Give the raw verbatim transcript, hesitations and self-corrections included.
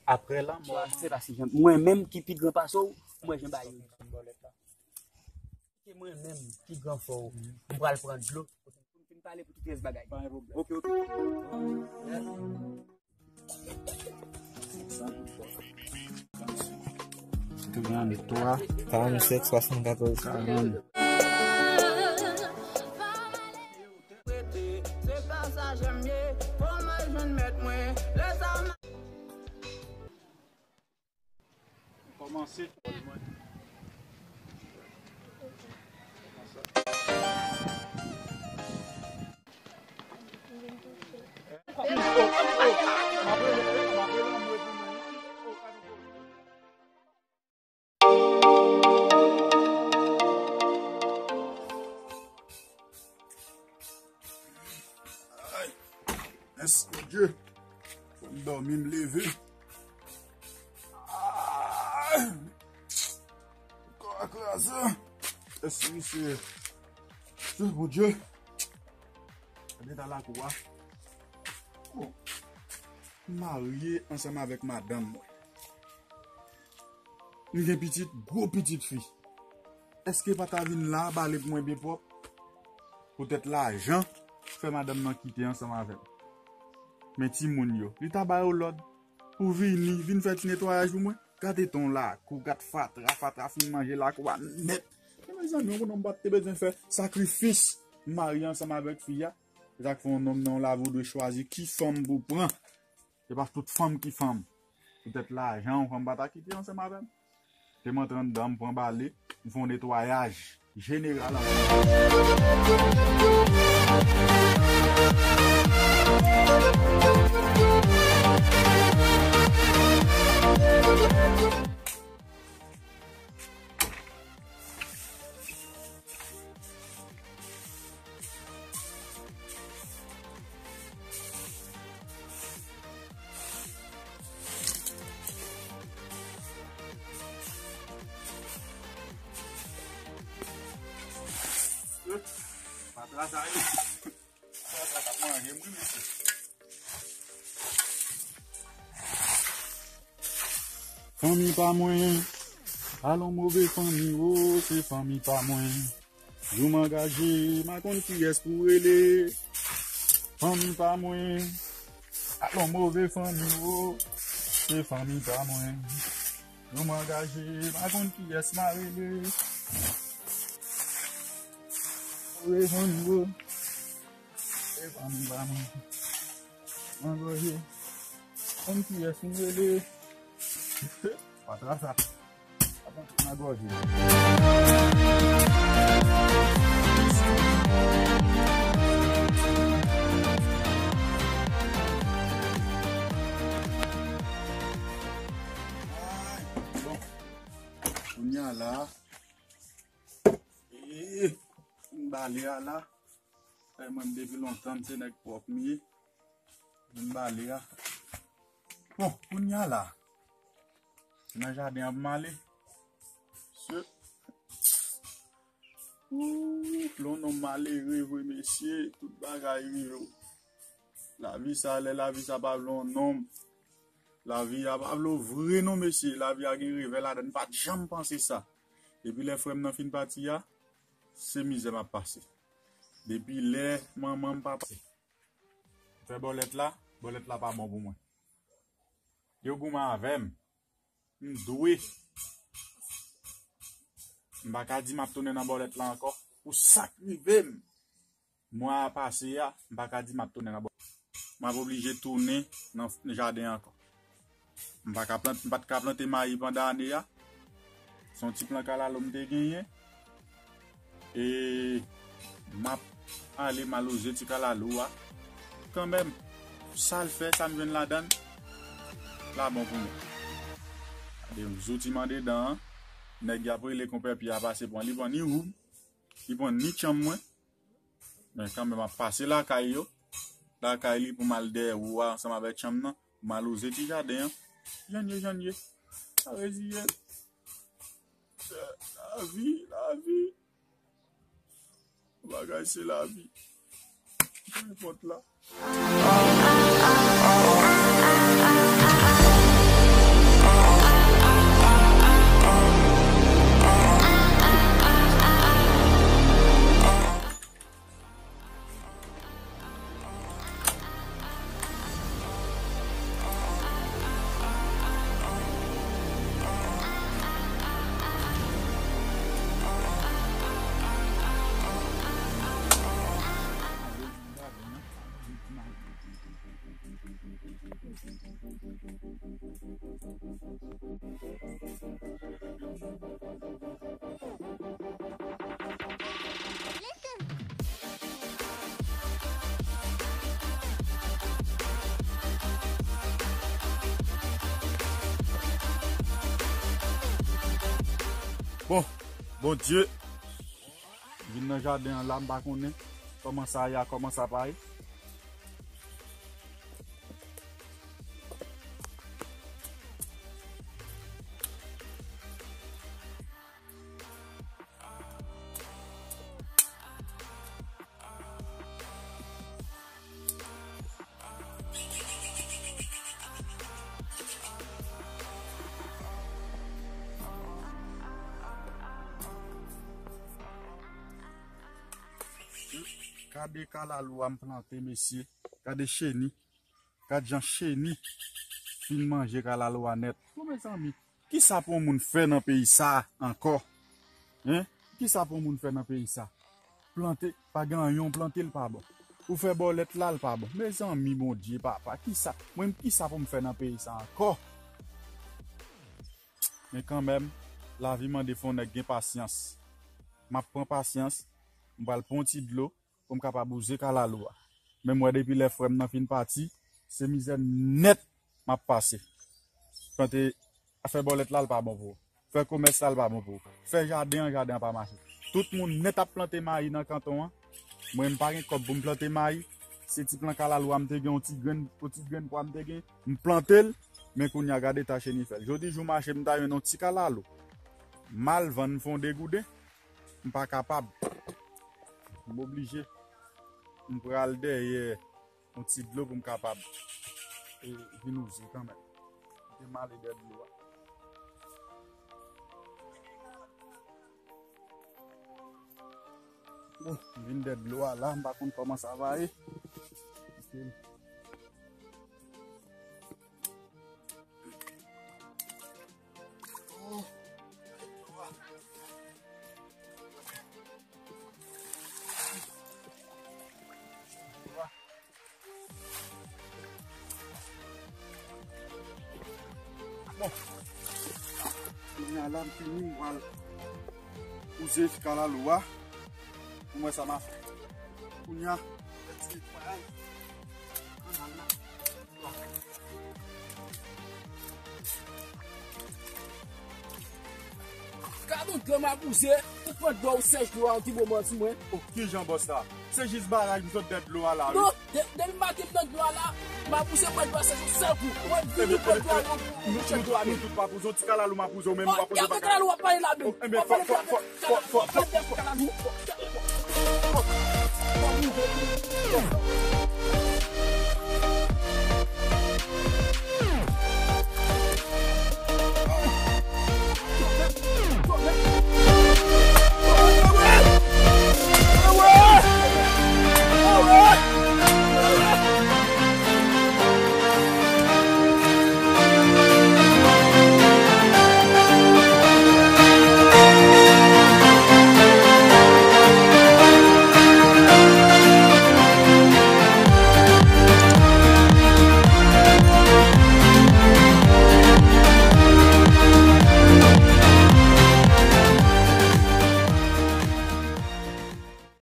Apre lanmò, se pa si jan, mwen menm ki pi gran pase w, mwen jan ba yo. Se mwen menm ki gran fò w, m pral pran dlo pou m fin pale pou tout rès bagay. Pa gen pwoblèm. Ok, ok. Trannntwa, karannsèt, swasannkatòz, karant. Se pa sa janm ye, fò m al jwenn mèt mwen. Lè sa m Kòmanse fòl mwen. Ay, mèsi Bondye. Fò m dòmi, m leve. Ah! Kò a kraze. Mèsi, mesye. Jis Bondye. Gade ta lakou a. Bon. M marye ansanm avèk madanm mwen. M gen pitit, gwo pitit fi. Èske pa ta vin la, bale pou mwen byen pwòp? Poutèt lajan, fè madanm nan kite ansanm avè m. Men timoun yo, li ta ba yo lòd pou vini, vin fè ti netwayaj pou mwen. Gade ton lakou, gad fatra, fatra fin manje lakou a nèt. Men mezanmi, yon nonm pa t te bezwen fè sakrifis, marye ansanm avèk fi a. Se sa k fè yon nonm nan yon lavi ou dwe chwazi ki fanm pou pran. Se pa tout fanm ki fanm. Poutèt lajan, yon fanm pa ta kite ansanm avè m. Te m antre anndan, m pran bale, m fè yon netwayaj jeneral ansanm. Fatra sa ye. Fatra k ap manje m wi, mesye. Fanmi pa mwen, alon move fanmi, o, se fanmi pa mwen. Jou m angaje, m pa konn kiyès pou rele. Fanmi pa mwen, alon move fanmi, o, se fanmi pa mwen. Jou m angaje, m pa konn kiyès m a rele. Move fanmi, o. E fanmi pa mwen. Mwen goje. Konn kiyès m rele. Fatra sa. Ap antre nan gòj mwen. Bon. Kounye a la. E, m bale a la. Fè mwen depi lontan, m se nèg pwòp m ye. M bale a. Bon, kounye a la. Se nan jaden an pou m ale. Se. Ooh, lè yon nonm malere vre, mesye, tout bagay rive w. Lavi sa, lè lavi sa pa vle yon nonm, lavi a pa vle w vre non, mesye. Lavi a gen revè ladan l, m pa t janm panse sa. Depi lè frè m nan fin pati a, se mizè m ap pase. Depi lè manman m pa pase. Fè bòlèt la, bòlèt la pa bon pou mwen. Yo goumen avè m. M dwe. M pa ka di m ap tounen nan bòlèt la ankò. Pou sa k rive m. Mwa a pase a, m pa ka di m ap tounen nan bòlèt. M ap oblije tounen nan jaden ankò. M pa ka plant, m pa t ka plante mayi pandan ane a. Se yon ti plan kalalou m te genyen. E m ap ale maloze ti kalalou a. Kanmenm, sa l fè, sa m jwenn ladan l, la bon pou mwen. Gade yon zouti m andedan an. Nèg y ap rele konpè Pyè a pase pran, li pran ni woub, li pran ni tchanm mwen. Men kanmenm, m ap pase lakay yo. Lakay li pou m al dèyè wou a ansanm avèk tchanm nan. Pou m al wouze ti jaden an. Jan n ye, jan n ye. Pa reziye. Lavi, lavi. Bagay se lavi. Nenpòt la. Bon, Bondye, vin nan jaden an la, m pa konnen kòman sa ye a, kòman sa pa ye. Gade kalalou a m plante, mesye. Gade cheni. Gad jan cheni fin manje kalalou a nèt. Bon, mezanmi, kisa pou yon moun fè nan peyi sa a ankò? Hein? Kisa pou yon moun fè nan peyi sa? Plante, pa gen anyen w plante, l pa bon. Ou fè bòlèt la, l pa bon. Mezanmi, Bondye, papa, kisa? Mwen, kisa pou m fè nan peyi sa ankò? Men kanmenm, lavi mande fò nèg gen pasyans. M ap pran pasyans, m pral pran yon ti dlo, pou m kapab wouze kalalou a. Men m wè depi lè frè m nan fin pati, se mizè nèt m ap pase. Plante, fè bòlèt la, l pa bon pou ou. Fè komès la, l pa bon pou ou. Fè jaden an, jaden an pa mache. Tout moun nèt ap plante mayi nan kanton an. Mwen, m pa gen kòb pou m plante mayi. Se ti plan kalalou a m te gen, yon ti grenn, yon ti grenn pwa m te gen. M plante l, men kounye a gade eta cheni fè l. Jodi jou mache, m ta jwenn yon ti kalalou. M al vann, m fè yon degouden. M pa kapab. M oblije. M pral dèyè yon ti dlo pou m kapab, e, vin wouze kanmenm. Kite m ale dèyè dlo a. Bon, m vin dèyè dlo a la, m pa konn kòman sa va ye. Kite m. Bon. Kounye a la, m fini, m pral wouze kalalou a. Pou m wè sa m a fè. Kounye a, ti pay. Ann al la. Gad yon dlo m ap wouze, ou pran dlo ou sèch dlo a yon ti moman sou mwen. O, kijan bòs la? Se jis baraj m sot dèyè dlo a la, wi. Non, de-, depi maten m nan dlo a la, m ap wouze pran dlo a sèch yon sèl kou. Mwen vini pran dlo a yon kou, nou chèk dlo a nou. Nou tout pa pou zon, ti kalalou m ap wouze w menm, w ap wouze bagay. Kalalou w ap pale la menm. Enben, fò, fò, fò, fò, fò, fò, fò.